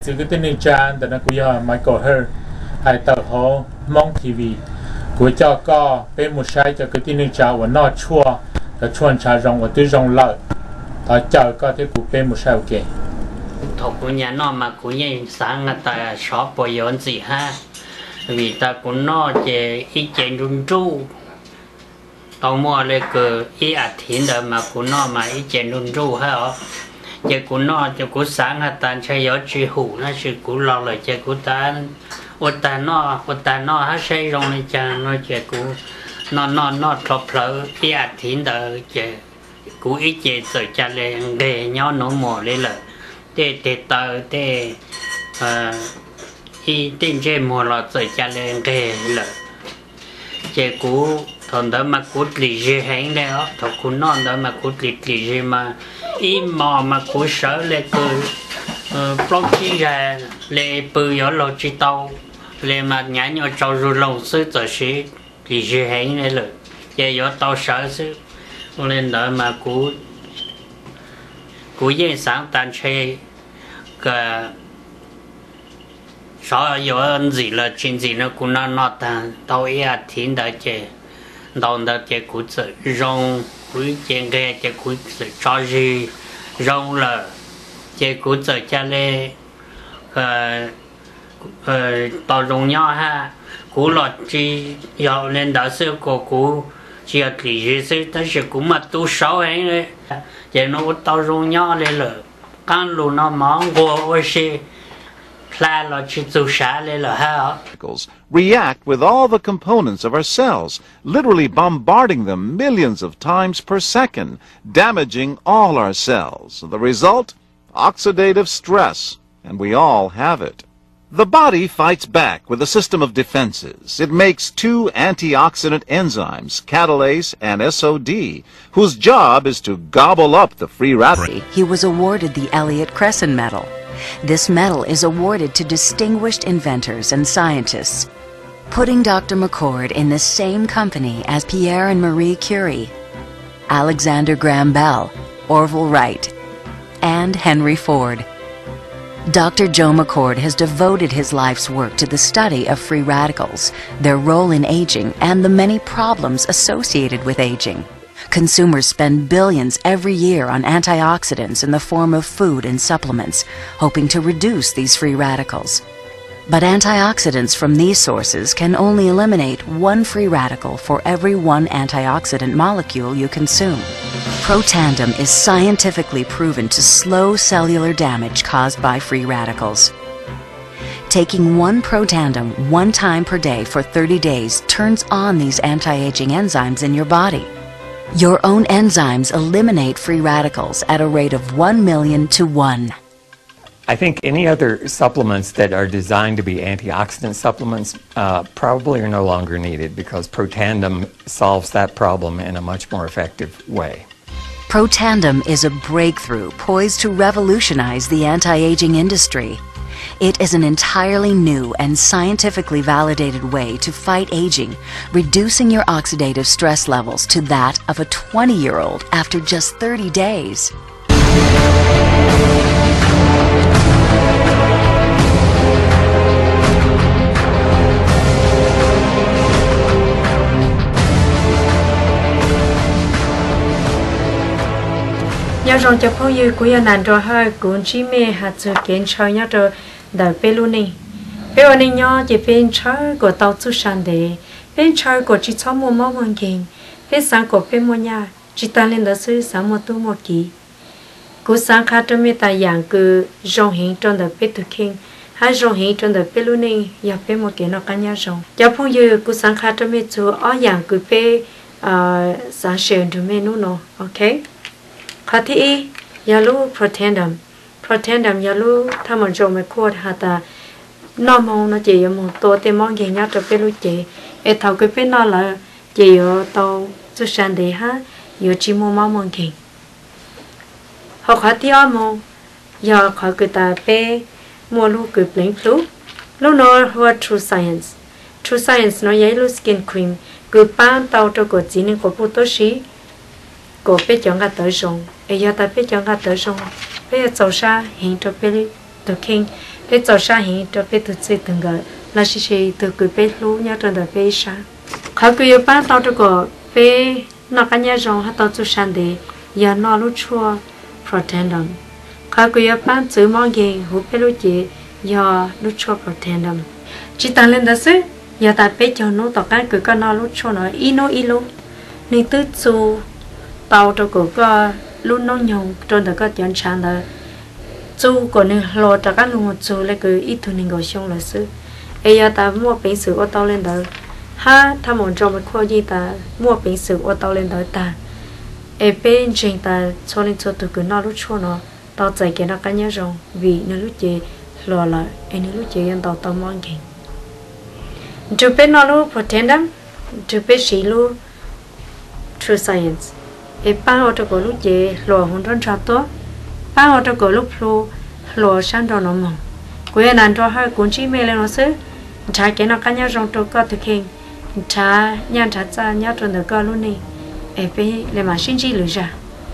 Txiv kwv tij neej tsa, ntawm no kuv yog Michael Herr, hais tawm hauv Hmoob T V. Kuv coj koj peb mus saib cov kwv tij neej tsa uas noj tshuaj, cov tshuaj ntshav zoo uas twb zoo lawm. Thov caw koj thiab kuv peb mus saib ua ke. Thaum kuv nyam noj mas kuv yeej xav has tas xyov puas yuav ntxim hab, vim tas kuv noj ces ib ce nruj nruj. Tau muaj le kws ib as thiv ntawd mas kuv noj mas ib ce nruj nruj hab os. Ces kuv noj ces kuv xav has tas ntshe yuav tsis hum, tab sis kuv los lawm ces kuv ua tag noj, ua tag noj hab saib zoo li cas no ces kuv noj noj noj rho plhawv ib as thiv ntawd ces kuv ib ce txawm ca le nqeg nyob nuav muag li lawm. Tej teg taw, tej, ib tej ntsej muag los txawm ca le nqeg lawm. Ces kuv thaum ntawd mas kuv dlim zig heev le os, thaum kuv noj ntawd mas kuv dlim dlim zig mas ib mos mas kuv sawv le kws plaub tsib zag le pw yuav laug tsis tau le mas nyav nyuaj tsau zug loog xwb, txawm siv dlim zig heev le lawm ces yuav tau sawv xwb. Ua le ntawd mas kuv yeej xaav tas ntshe xyov yuav ntxim los tsis ntxim no, kuv noj noj tag tau ib as thiv ntawd ces, ntau ntawd ces kuv txawm zoo, kuv ib ce nqeg ces kuv txawm tso zig zoo lawm, ces kuv txawm ca le tau zoo nyob hab. Kuv los tsis yog le ntawd xwb, kuas kuv tsis yog dlim zig xwb tab sis kuv mas tu saud heev le, ces nws ua tau zoo nyob le lawm. Qaab lug no mov nquag ua si, plha los tsis txug sav le lawm hab. React with all the components of our cells, literally bombarding them millions of times per second, damaging all our cells. The result? Oxidative stress, and we all have it. The body fights back with a system of defenses. It makes two antioxidant enzymes, catalase and S O D, whose job is to gobble up the free radical. He was awarded the Elliott Cresson Medal. This medal is awarded to distinguished inventors and scientists, putting Doctor McCord in the same company as Pierre and Marie Curie, Alexander Graham Bell, Orville Wright, and Henry Ford. Doctor Joe McCord has devoted his life's work to the study of free radicals, their role in aging, and the many problems associated with aging. Consumers spend billions every year on antioxidants in the form of food and supplements, hoping to reduce these free radicals. But antioxidants from these sources can only eliminate one free radical for every one antioxidant molecule you consume. Protandim is scientifically proven to slow cellular damage caused by free radicals. Taking one Protandim one time per day for thirty days turns on these anti-aging enzymes in your body. Your own enzymes eliminate free radicals at a rate of one million to one. I think any other supplements that are designed to be antioxidant supplements, uh, probably are no longer needed because Protandim solves that problem in a much more effective way. Protandim is a breakthrough poised to revolutionize the anti-aging industry. It is an entirely new and scientifically validated way to fight aging, reducing your oxidative stress levels to that of a twenty-year-old after just thirty days. Nyob zoo cov phooj ywg, kuv yog Nam Nrua Hawj, kuv ntsib mej has txug kev ntshaw nyob rau ntawm peb lub neej. Peb ua neej nyob ces peb ntshaw kom tau txuj sa ntev, peb ntshaw kom tsis txhob muaj mob muaj nkeeg, peb xaav kom peb muaj nyaj, tsis taag le ntawd xwb xaav muaj tub muaj kiv. Kuv xaav qha rua mej tas yaam kws zoo heev rua ntawm peb tug kheej hab zoo heev rua ntawm peb lub neej yog peb muaj kev noj qab nyob zoo. Cov phooj ywg, kuv xaav qha rua mej txug ob yaam kws peb xaav share nrug mej nub nua, ok? Qhov thib ib yog lub Protandim. Protandim yog lub thaj moo zoo mej kuaj has tas noj moog no ces yuav moog tua tej mob nkeeg nyob rau peb lub cev, es thaum kws peb noj lawm ces yuav tau txuj sa ntev hab yuav tsis muaj mob muaj nkeeg. Ho qhov thib ob moog yog qhov kws tas peb muaj lub kws pleev plhu. Lub nua hu ua True Science. True Science no yog ib lub skin cream kws paab tau rau kuas txiv neej quas puj tuab si kom peb cov nqaj tawv zoo. Es yog tas peb cov nqaj tawv zoo, peb yuav txaus sab heev rau peb tug kheej, Peb txaus sab heev rau peb tug txij tug nkawm los sis tug kws peb hlub nyob rau ntawm peb ib sab. Qhov kws yuav paab tau rau kom peb noj qab nyob zoo hab tau txuj sa ntev yog noj lub tshuaj Protandim. Qhov kws yuav paab txwv mob nkeeg huv peb lub cev yog lub tshuaj Protandim. Tsis taag le ntawd xwb, yog tas peb caug nub tom qaab kws koj noj lub tshuaj no ib nub ib lub, nwg twb txu tau rau kom koj lub noob nyoog rau ntawm koj cov ntshav ntawd txu kom nwg hluas rov qaab lug moog txug le kws ib tug neeg nkaum xyoo lawm xwb. Es yog tas muaj peev xwm ua tau le ntawd, hab thaaj mus nrug mas khuaj yeej tas muaj peev xwm ua tau le ntawd tag, es peb ntseeg tas txhua leej txhua tug kws noj lub tshuaj no tau txais kev noj qab nyob zoo vim nwg lub cev hluas lawm es nwg lub cev yuav ntaus tau mob nkeeg. Nrug peb noj lub Protandim, nrug peb siv lub True Science, es paab ua rau kom lub cev hluas huv nruab nrog tuab, paab ua rau kom lub plhu hluas sab nraud no moog. Kuv yog Nas Nruas Hawj, kuv ntsib mej le nuav xwb. Nrhav kev noj qab nyob zoo rau koj tug kheej, nrhav nyaj nrhav txaj nyob rau ntawm koj lub neej, es peb le maam sib ntsib lwm zag.